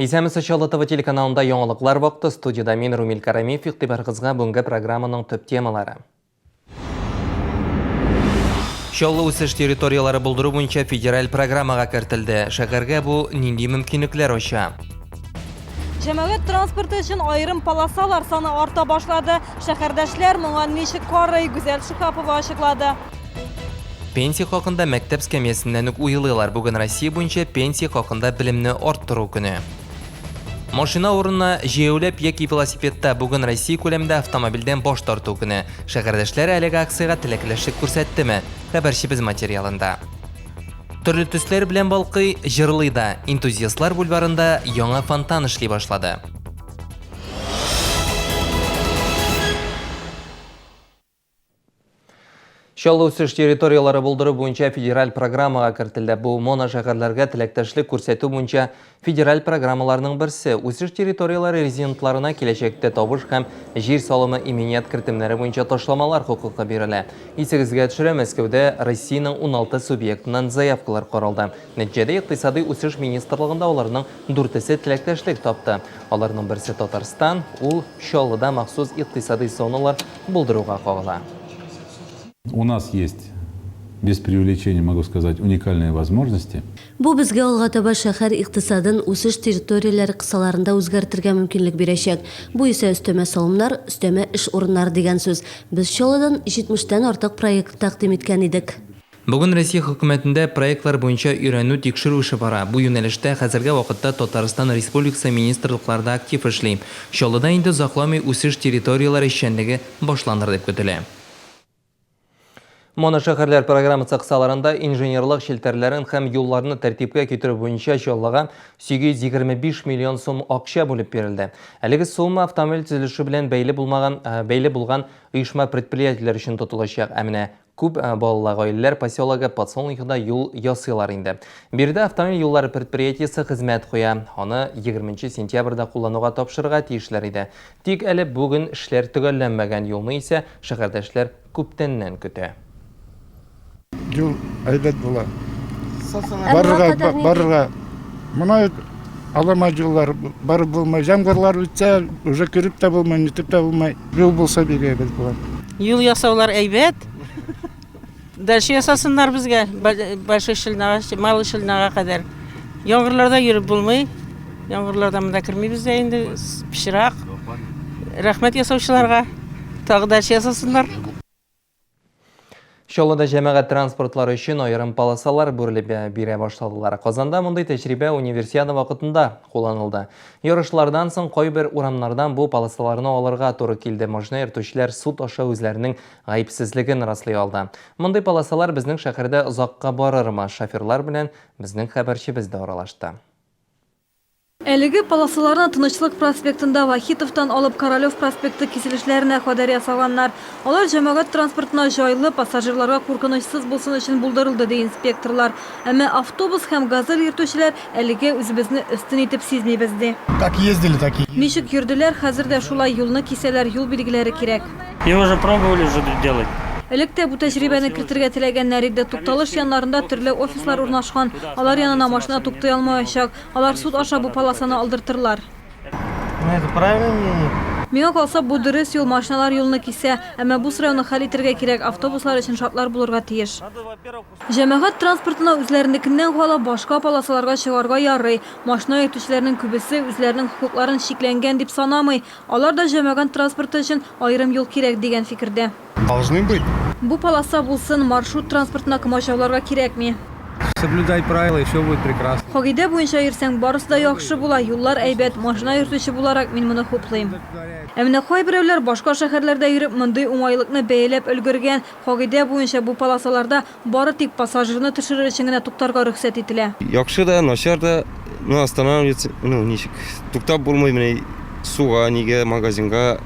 Исәнмесез, Чаллы ТВ телеканалында яңалыклар вакыты. Студиядә мин, Румил Карамиев. Игътибарыгызга бүгенге программаның төп темалары. Чаллы үсеш территорияләре булдыру буенча федераль программага кертелде. Шәһәргә бу нинди мөмкинлекләр ача? Җәмәгать транспорты өчен аерым полосалар саны арта башлады. Шәһәрдәшләр моңа ничек карый, Гүзәл Шиһапова ачыклады. Пенсия хакында мәктәп скәмьясеннән үк уйлыйлар. Бүген Россия буенча пенсия хакында белемне арттыру көне. Машина урынына җәяүләп яки велосипедта бүген Россия күләмендә автомобильдән баш тарту көне. Шәһәрдәшләр әлеге акциягә теләкләшлек күрсәттеме? Хәбәрчебез материалында. Төрле төсләр белән балкый, җырлый да. Энтузиастлар бульварында яңа фонтан эшли башлады. Чаллы үсеш территорияләре булдыру буенча федераль программага кертелде. Бу моношәһәрләргә теләктәшлек күрсәтү буенча федераль программаларның берсе. Үсеш территорияләре резидентларына киләчәктә табыш һәм җир салымы иминият кертемнәре буенча ташламалар хокукы бирелә. Исегезгә төшерәм, Мәскәүдә Россиянең 16 субъектыннан заявкалар каралды. Нәтиҗәдә Икътисадый үсеш министрлыгында аларның дүртесе теләктәшлек тапты. Аларның берсе Татарстан, ул Чаллыда махсус икътисадый зоналар булдыруга кагыла. У нас есть, без преувеличения могу сказать, уникальные возможности. Бу безгә алга таба шәһәр икътисадын үсеш территорияләре кысаларында үзгәртергә мөмкинлек бирәчәк. Бу исә өстәмә салымнар, өстәмә эш урыннары дигән сүз. Без Чаллыдан 70 тән артык проект тәкъдим иткән идек. Бүген Россия Хөкүмәтендә проектлар буенча өйрәнү-тикшерү эше бара. Бу юнәлештә хәзерге вакытта Татарстан Республикасы министрлыклары да актив эшли. Чаллыда инде озакламый үсеш территорияләре эшчәнлеге башланыр дип көтелә. Моношәһәрләр программасы кысаларында инженерлык челтәрләрен һәм юлларны тәртипкә китерү буенча Чаллыга 825 миллион сум акча бүлеп бирелде. Әлеге сумма автомобиль төзелеше белән бәйле булмаган, бәйле булган оешма-предприятиеләр өчен тотылачак. Ә менә Күп балалы гаиләләр поселогы Подсолнухида юл ясыйлар инде. Биредә автомобиль юллары предприятиесе хезмәт куя. Аны 20 сентябрьдә куллануга тапшырырга тиешләр иде. Тик әле бүген эшләр төгәлләнмәгән, юлны исә шәһәрдәшләр күптәннән көтә. Юл әйбәт була. Барырга, барырга. Моны алама юллар барып булмый. Яңгырлар үтсә, уже кереп тә булмый, нитеп тә булмый. Юл булса бик әйбәт була. Юл ясаулар әйбәт. Дальше ясасыннар безгә, Большой Шильнага, Малый Шильнага кадәр. Яңгырларда йөреп булмый. Яңгырларда монда кермибез дә инде, пычрак. Рәхмәт ясаучыларга. Тагы дальше ясасыннар. Чаллыда җәмәгать транспортлары өчен аерым полосалар бүлеп бирә башладылар. Казанда мондый тәҗрибә Универсиада вакытында кулланылды. Ярышлардан соң кайбер урамнардан бу полосаларны алырга туры килде. Машина йөртүчеләр суд аша үзләренең гаепсезлеген раслый алды. Мондый полосалар безнең шәһәрдә озакка барырмы? Шоферлар белән безнең хәбәрчебез дә аралашты. Әлеге полосаларны Тынычлык проспектында Вахитовтан алып Королев проспекты киселешләренә кадәр ясаганнар. Алар җәмәгать транспортына җайлы, пассажирларга куркынычсыз булсын өчен булдырылды, ди инспекторлар. Әмма автобус һәм Газель йөртүчеләр әлегә үзебезне өстен итеп сизмибез, ди. Как ездили, так и. Ничек йөрделәр, хәзер дә шулай юлны кисәләр, юл билгеләре кирәк. И уже пробовали же делать. Элек тә бу тәҗрибәне кертергә теләгәннәр иде. Тукталыш яннарында төрле офислар урнашкан, алар янына машина туктый алмаячак. Алар суд аша бу полосаны алдыртырлар. Ну, это правильно. Миңа калса, бу дөрес юл, машиналар юлны кисә. Әмма бу сорауны хәл итергә кирәк, автобуслар өчен шартлар булырга тиеш. Җәмәгать транспортына үзләренекеннән кала башка полосаларга чыгарга ярый. Машина йөртүчеләрнең күбесе үзләренең хокукларын чикләнгән дип санамый. Алар да җәмәгать транспорты өчен аерым юл кирәк дигән фикердә. Должны быть. Бу полоса булсын, маршрут транспортына комачауларга кирәкми. Соблюдать правила, и все будет прекрасно. Кагыйдә буенча йөрсәң, барысы да яхшы була, юллар әйбәт, машина йөртүче буларак, мин моны хуплыйм. Ә менә кайберәүләр башка шәһәрләрдә йөреп, мондый уңайлыкны бәяләп өлгергән. Кагыйдә буенча, бу полосаларда бары тик пассажирны төшерер өчен генә туктарга рөхсәт ителә. Яхшы да, начар да, ну, останавливаться, ну, ничек, туктап булмый, менә суга, нигә, магазинга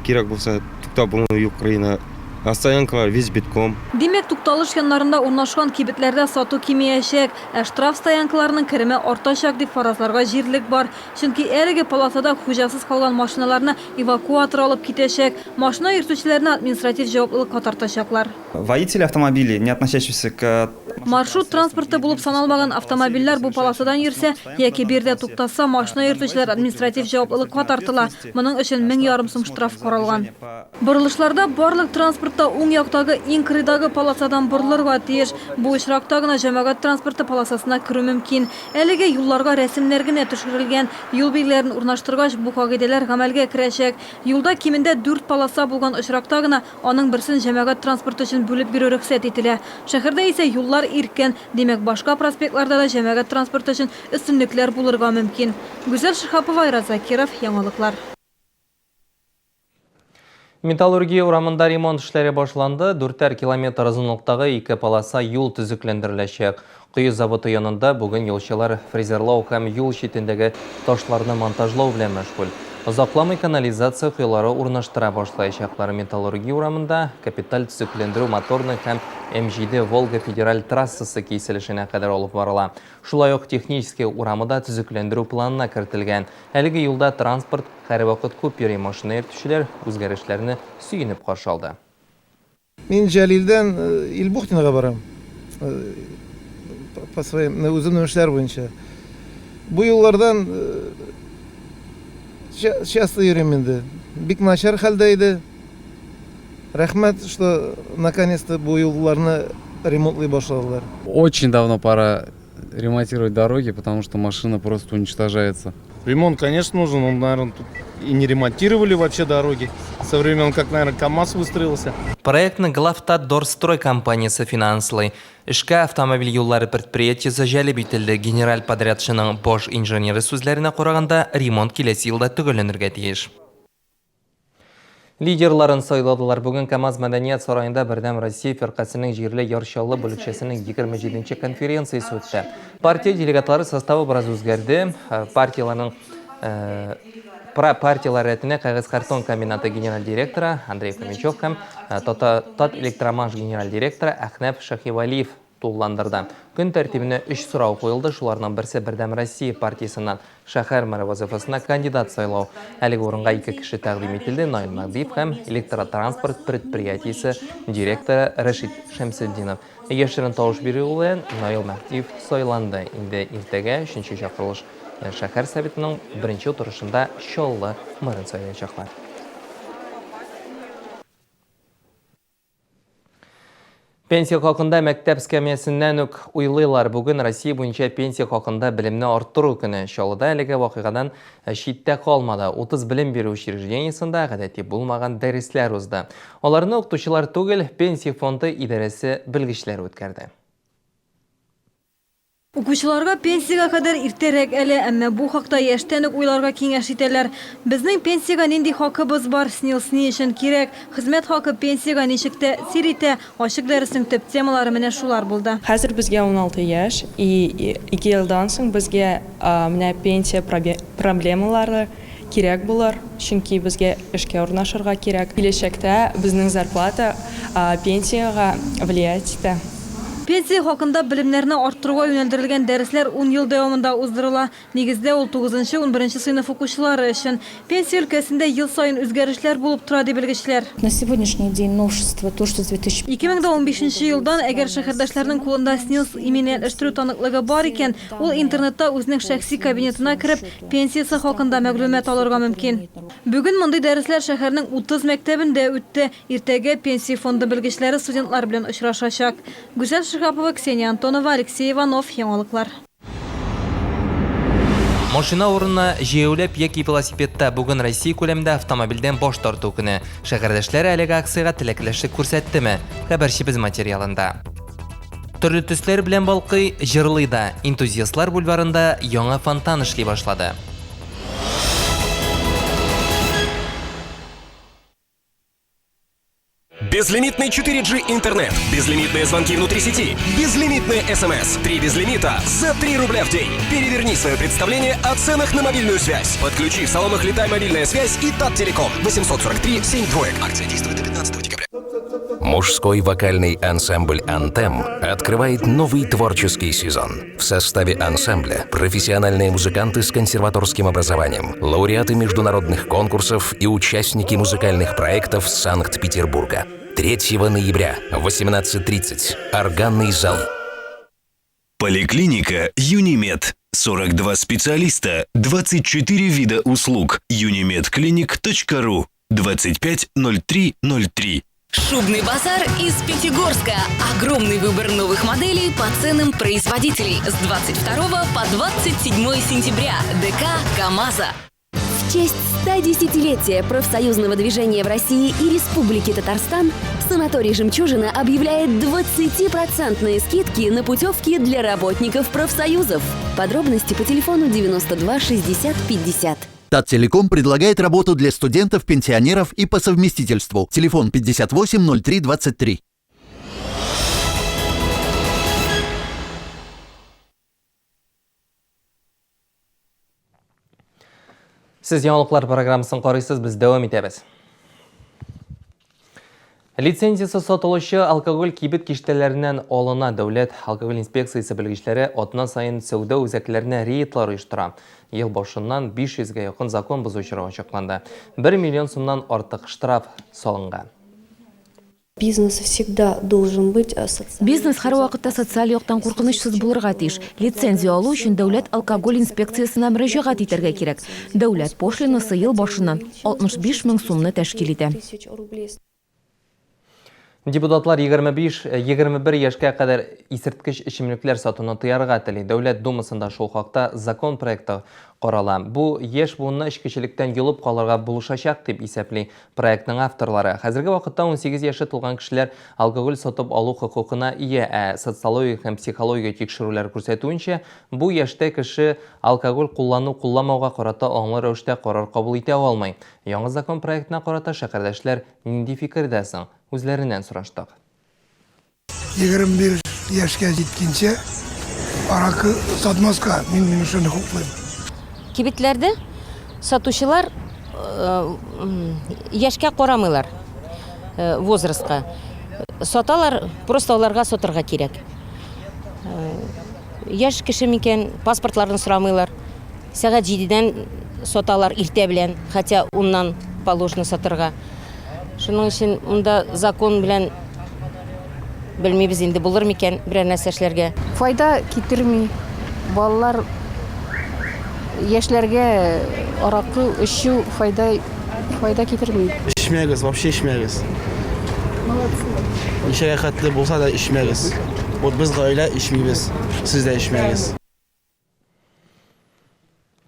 кирәк булса. Туктап булмый юл кырыена. Ә стоянкалар весь битком. Димәк, тукталыш яннарында урнашкан кибетләрдә сату кимиячәк, ә штраф стоянкаларының кереме артачак дип фаразларга җирлек бар. Чөнки әлеге полосада хуҗасыз калган машиналарны эвакуатор алып китәчәк. Машина йөртүчеләрне административ җаваплылыкка тартачаклар. Водители автомобилей, не относящиеся к Маршрут транспорты булып саналмаган автомобильләр бу полосадан йөрсә яки биредә туктаса, машина йөртүчеләр административ җаваплылыкка тартыла. Моның өчен 1500 сум штраф каралган. Борылышларда барлык транспорт та уң яктагы иң кырыйдагы полосадан борылырга тиеш. Бу очракта гына җәмәгать транспорты полосасына керү мөмкин. Әлегә юлларга рәсемнәр генә төшерелгән. Юл билгеләрен урнаштыргач, бу кагыйдәләр гамәлгә керәчәк. Юлда кимендә дүрт полоса булган очракта гына аның берсен җәмәгать транспорты өчен бүлеп бирү рөхсәт ителә. Шәһәрдә исә юллар иркен, димәк, башка проспектларда да җәмәгать транспорты өчен өстенлекләр булырга мөмкин. Гүзәл Шиһапова, Айрат Закиров, Яңалыклар. Металлургия урамында ремонт эшләре башланды. Дүртәр километр озынлыктагы ике полоса юл төзекләндереләчәк. Кое заводы янында бүген юлчылар фрезерлау һәм юл читендәге ташларны монтажлау белән мәшгуль. Озакламый канализация коелары урнаштыра башлаячаклар. Металлургия урамында капиталь төзекләндерү Моторный һәм М7 Волга федераль трассасы киселешенә кадәр алып барыла. Шулай ук Техническая урамы да төзекләндерү планына кертелгән. Әлеге юлда транспорт һәрвакыт күп йөри, машина йөртүчеләр үзгәрешләрне сөенеп каршы алды. Мин Җәлилдән Илбухтинага барам. По своим, үземнең эшләр буенча. Бу юллардан часто йөрим инде. Бик начар хәлдә иде. Рәхмәт, что наконец-то бу юлларны ремонтлый башладылар. Очень давно пора ремонтировать дороги, потому что машина просто уничтожается. Ремонт, конечно, нужен. Он, наверное, тут и не ремонтировали вообще дороги. Со времен, как, наверное, КАМАЗ выстроился. Проектны Главтатдорстрой компаниясе финанслый. Эшкә автомобиль юллары предприятиесе җәлеп ителде. Генераль подрядчының баш инженеры сүзләренә караганда, ремонт киләсе елда төгәлләнергә тиеш. Лидерларын сайладылар. Бүген КАМАЗ мәдәният сараенда Бердәм Россия фиркасенең җирле Яр Чаллы бүлекчәсенең 27 нче конференциясе үтте. Партия делегатлары составы бераз үзгәрде. Партияләрнең партияләр рәтенә кәгазь-картон комбинаты генераль директоры Андрей Фомичев һәм Татэлектромаш генераль директоры Әхнәф Шаһивәлиев тулыландырды. Көн тәртибенә өч сорау куелды, шуларның берсе Бердәм Россия партиясеннән шәһәр мэры вазыйфасына кандидат сайлау. Әлеге урынга ике кеше тәкъдим ителде, Наил Мәһдиев һәм электротранспорт предприятиесе директоры Рәшит Шәмсетдинов. Яшерен тавыш бирү белән Наил Мәһдиев сайланды. Инде иртәгә өченче чакырылыш шәһәр советының беренче утырышында Чаллы мэрын сайлаячаклар. Пенсия хакында мәктәп эскәмиясеннән үк уйлыйлар. Бүген Россия буенча пенсия хакында белемне арттыру көне. Чаллыда әлеге вакыйгадан читтә калмады. 30 белем бирү учреждениесендә гадәти булмаган дәресләр узды. Аларны укытучылар түгел, Пенсия фонды идарәсе белгечләре үткәрде. Укучыларга пенсиягә кадәр иртәрәк әле, әмма бу хакта яшьтән үк уйларга киңәш итәләр. Безнең пенсиягә нинди хакыбыз бар, СНИЛС ни өчен кирәк, хезмәт хакы пенсиягә ничек тәэсир итә, ачык дәреснең төп темалары менә шулар булды. Хәзер безгә 16 яшь, и ике елдан соң безгә менә пенсия проблемалары кирәк булыр, чөнки безгә эшкә урнашырга кирәк. Киләчәктә безнең зарплата пенсиягә влиять итә. Пенсия хакында белемнәрне арттыруга юнәлдерелгән дәресләр ун ел дәвамында уздырыла. Нигездә ул тугызынчы, унберенче сыйныф укучылары өчен. Пенсия өлкәсендә ел саен үзгәрешләр булып тора, ди белгечләр. На сегодняшний день новшество то, что с 2015 2015 елдан, әгәр шәһәрдәшләрнең кулында СНИЛС иминиятләштерү таныклыгы бар икән, ул интернетта үзенең шәхси кабинетына кереп, Пенсиясе хакында мәгълүмат алырга мөмкин. Бүген мондый дәресләр шәһәрнең 30 мәктәбендә үтте. Иртәгә Пенсия фонды белгечләре студентлар белән очрашачак. Гүзәл Шиһапова, Ксения Антонова, Алексей Иванов, Яңалыклар. Машина урынына җәяүләп яки велосипедта бүген Россия күләмендә автомобильдән баш тарту көне. Шәһәрдәшләр әлеге акциягә теләкләшлек күрсәттеме? Хәбәрчебез материалында. Төрле төсләр белән балкый, җырлый да. Энтузиастлар бульварында яңа фонтан эшли башлады. Безлимитный 4G интернет, безлимитные звонки внутри сети, безлимитные СМС. Три безлимита за 3 рубля в день. Переверни свое представление о ценах на мобильную связь. Подключи в салонах «Летай мобильная связь» и «Таттелеком». 843 7 двоек. Акция действует до 15 декабря. Мужской вокальный ансамбль «Антем» открывает новый творческий сезон. В составе ансамбля профессиональные музыканты с консерваторским образованием, лауреаты международных конкурсов и участники музыкальных проектов Санкт-Петербурга. 3 ноября, 18.30. Органный зал. Поликлиника «Юнимед». 42 специалиста, 24 вида услуг. Unimedclinic.ru 25 03 03. Шубный базар из Пятигорска. Огромный выбор новых моделей по ценам производителей. С 22 по 27 сентября. ДК «КамАЗа». В честь 110-летия профсоюзного движения в России и Республике Татарстан санаторий «Жемчужина» объявляет 20% скидки на путевки для работников профсоюзов. Подробности по телефону 92 60 50. Таттелеком предлагает работу для студентов, пенсионеров и по совместительству. Телефон 58 03 23. Сез яңалыклар программасын карыйсыз, без дәвам итәбез. Лицензиясе сатылучы алкоголь кибет киштәләреннән алына. Дәүләт алкоголь инспекциясе белгечләре атна саен сәүдә үзәкләренә рейдлар оештыра. Ел башыннан 500 гә якын закон бозу очрагы ачыкланды. 1 миллион сумнан артык штраф салынган. Бизнес всегда должен быть э, Бизнес һәрвакытта социаль яктан куркынычсыз булырга тиеш. Лицензия алу өчен дәүләт алкоголь инспекциясенә мөрәҗәгать итәргә кирәк. Дәүләт пошлинасы ел башыннан 65 мең сумны тәшкил итә. Депутатлар 25, 21 яшькә кадәр исерткеч эчемлекләр сатуны тыярга тели. Дәүләт Думасында шул хакта закон проекты карала. Бу яшь буынны эчкечелектән йолып калырга булышачак, дип исәпли проектның авторлары. Хәзерге вакытта 18 яше тулган кешеләр алкоголь сатып алу хокукына ия, ә социологик һәм психологик тикшерүләр күрсәтүенчә, бу яшьтә кеше алкоголь куллану-кулламауга карата аңлы рәвештә карар кабул итә алмый. Яңа закон проектына карата шәһәрдәшләр нинди фикердә соң? Үзләреннән сораштык. 21 яшькә җиткәнче аракы сатмаска, мин мин шуны хуплыйм. Кибетләрдә сатучылар яшькә карамыйлар, возрастка. Саталар, просто аларга сатырга кирәк. Яшь кеше микән, паспортларын сорамыйлар. Сәгать җидедән саталар иртә белән, хотя уннан положено сатырга. Шуның өчен монда закон белән белмибез инде булыр микән берәр нәрсә эшләргә. Файда китерми. Балалар, яшьләргә аракы эчү файда файда китерми. Эчмәгез, вообще эчмәгез. Молодцы. Ничәгә хәтле булса да эчмәгез. Вот без гаилә эчмибез, сез дә эчмәгез.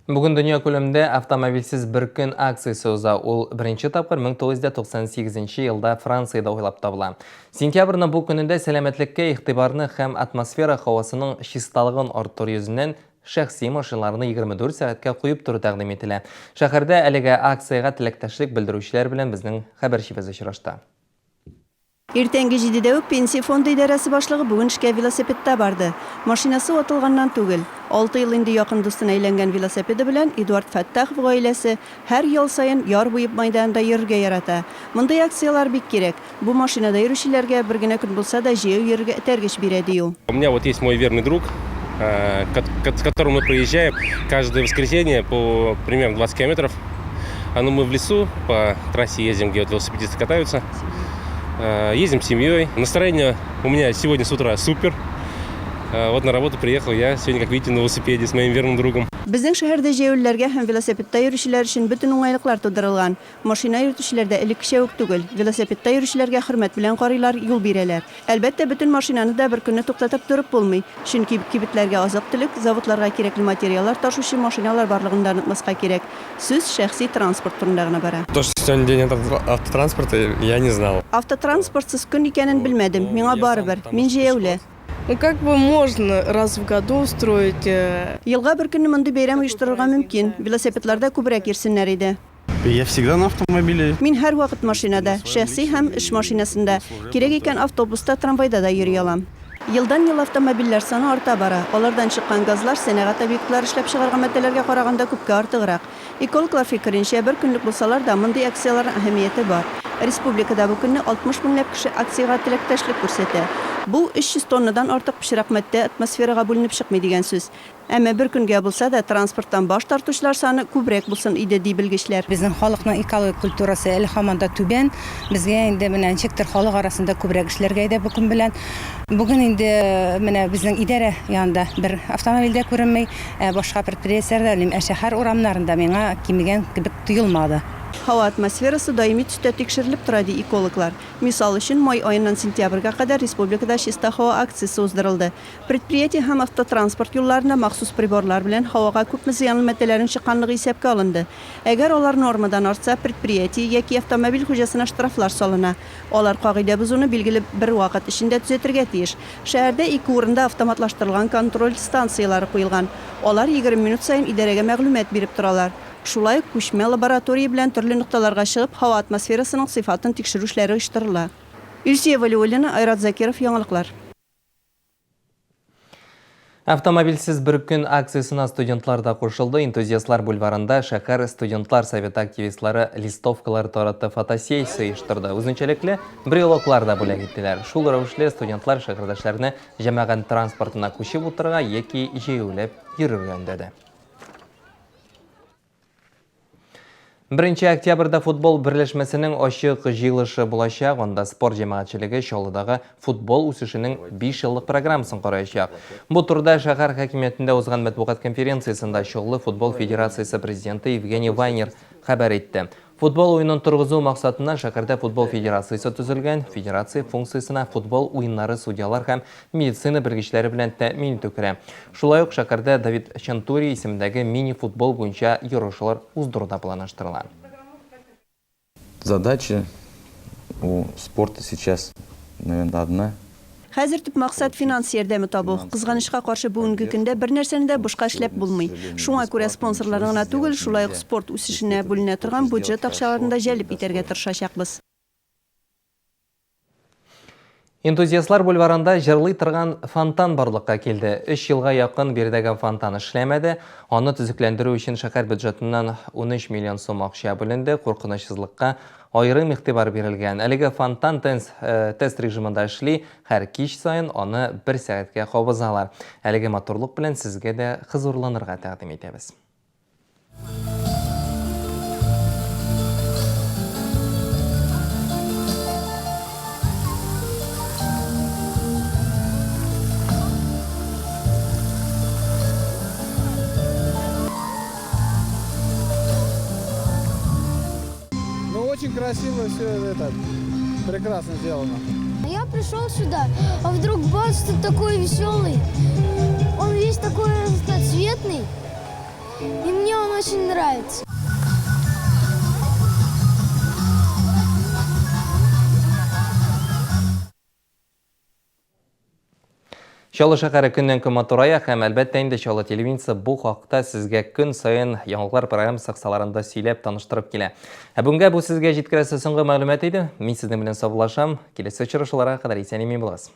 Бүген дөнья күләмендә автомобильсез бер көн акциясе уза. Ул беренче тапкыр 1998 елда Франциядә уйлап табыла. Сентябрьнең бу көнендә сәламәтлеккә игътибарны һәм атмосфера һавасының чисталыгын арттыру йөзеннән шәхси машиналарны 24 сәгатькә куеп тору тәкъдим ителә. Шәһәрдә әлеге акциягә теләктәшлек белдерүчеләр белән безнең хәбәрчебез очрашты. Иртәнге җидедә үк Пенсия фонды идарәсе башлыгы бүген эшкә велосипедта барды. Машинасы ватылганнан түгел. Алты ел инде якын дустына әйләнгән велосипеды белән Эдуард Фәттахов гаиләсе һәр ял саен яр буе мәйданында йөрергә ярата. Мондый акцияләр бик кирәк. Бу машинада йөрүчеләргә бер генә көн булса да җәяү йөрергә этәргеч бирә, ди ул. У меня вот есть мой верный друг, э, с которым мы проезжаем каждое воскресенье по примерно 20 километров. А ну мы в лесу по трассе ездим, где вот велосипедисты катаются. Э, ездим с семьей. Настроение у меня сегодня с утра супер. Э, вот на работу приехал я сегодня, как видите, на велосипеде с моим верным другом. Безнең шәһәрдә җәяүлеләргә һәм велосипедта йөрүчеләр өчен бөтен уңайлыклар тудырылган. Машина йөртүчеләр дә элеккечә үк түгел, велосипедта йөрүчеләргә хөрмәт белән карыйлар, юл бирәләр. Әлбәттә, бөтен машинаны да бер көнне туктатып торып булмый, чөнки кибетләргә азык-төлек, заводларга кирәкле материаллар ташучы машиналар барлыгын да онытмаска кирәк. Сүз шәхси транспорт турында гына бара. То, что сегодня день автотранспорта, я не знал. Автотранспортсыз көн икәнен белмәдем, миңа барыбер, мин җәяүле. Ну как бы можно раз в году устроить. Э, Елга бер көнне мондый бәйрәм оештырырга мөмкин, велосипедларда күбрәк йөрсеннәр иде. Я всегда на автомобиле. Мин һәрвакыт машинада, шәхси һәм эш машинасында. Кирәк икән, автобуста, трамвайда да йөри алам. Елдан-ел автомобильләр саны арта бара. Алардан чыккан газлар сәнәгать объектлары эшләп чыгарган матдәләргә караганда күпкә артыграк. Экологлар фикеренчә, бер көнлек булсалар да, мондый акцияләрнең әһәмияте бар. Республикада бу көнне 60 меңләп кеше акциягә теләктәшлек күрсәтә. Бу, 300 тоннадан артык пычрак матдә атмосферага бүленеп чыкмый дигән сүз. Әмма бер көнгә булса да транспорттан баш тартучылар саны күбрәк булсын иде, ди белгечләр. Безнең халыкның экологик культурасы әле һаман да түбән. Безгә инде менә ничектер халык арасында күбрәк эшләргә иде бу көн белән. Бүген инде менә безнең идарә янында бер автомобиль дә күренми. Ә башка предприятиеләрдә белмим, ә шәһәр урамнарында миңа кимегән кебек тоелмады. Һава атмосферасы даими төстә тикшерелеп тора, ди экологлар. Мисал өчен, май аеннан сентябрьгә кадәр республикада Чиста һава акциясе уздырылды. Предприятие һәм автотранспорт юлларында махсус приборлар белән һавага күпме зыянлы матдәләрнең чыкканлыгы исәпкә алынды. Әгәр алар нормадан артса, предприятие яки автомобиль хуҗасына штрафлар салына. Алар кагыйдә бозуны билгеле бер вакыт эчендә төзәтергә тиеш. Шәһәрдә ике урында автоматлаштырылган контроль станцияләре куелган. Алар 20 минут саен идарәгә мәгълүмат биреп торалар. Шулай ук күчмә лаборатория белән төрле нокталарга чыгып, һава атмосферасының сыйфатын тикшерү эшләре оештырыла. Илсөя Вәлиуллина, Айрат Закиров, Яңалыклар. Автомобильсез бер көн акциясенә студентлар да кушылды. Энтузиастлар бульварында шәһәр студентлар советы активистлары листовкалар таратты, фотосессия оештырды. Үзенчәлекле брелоклар да бүләк иттеләр. Шул рәвешле студентлар шәһәрдәшләрне җәмәгать транспортына күчеп утырырга яки җәяүләп йөрергә өндәде. Беренче октябрьдә футбол берләшмәсенең ачык җыелышы булачак, анда спорт җәмәгатьчелеге Чаллыдагы футбол үсешенең 5 еллык программасын караячак. Бу турыда шәһәр хакимиятендә узган матбугат конференциясендә Чаллы футбол федерациясе президенты Евгений Вайнер хәбәр итте. Футбол уенын торгызу максатыннан шәһәрдә футбол федерациясе төзелгән. Федерация функциясенә футбол уеннары судьялар һәм медицина белгечләре белән тәэмин итү керә. Шулай ук шәһәрдә Давид Чантурия исемендәге мини-футбол буенча ярышлар уздыру да планлаштырыла. Задача у спорта сейчас, наверное, одна. Хәзер төп максат, финанс ярдәме табу. Кызганычка каршы, бүгенге көндә бернәрсәне дә бушка эшләп булмый. Шуңа күрә спонсорларны гына түгел, шулай ук спорт үсешенә бүленә торган бюджет акчаларын да җәлеп итәргә тырышачакбыз. Энтузиастлар бульварында җырлый торган фонтан барлыкка килде. Өч елга якын биредәге фонтан эшләмәде. Аны төзекләндерү өчен шәһәр бюджетыннан 13 миллион сум акча бүленде. Куркынычсызлыкка аерым игътибар бирелгән. Әлеге фонтан э, тест режимында эшли. Һәр кич саен аны бер сәгатькә кабызалар. Әлеге матурлык белән сезгә дә хозурланырга тәкъдим итәбез. Ну, очень красиво все это, прекрасно сделано. Я пришел сюда, а вдруг бац, тут такой веселый. Он весь такой разноцветный. И мне он очень нравится. Чаллы шәһәре көннән-көн матурая һәм, әлбәттә инде, Чаллы телевидениесе бу хакта сезгә көн саен яңалыклар программасы кысаларында сөйләп, таныштырып килә. Ә бүгенгә бу сезгә җиткерәсе соңгы мәгълүмат иде. Мин сезнең белән саубуллашам. Киләсе очрашуларга кадәр исән-имин булыгыз.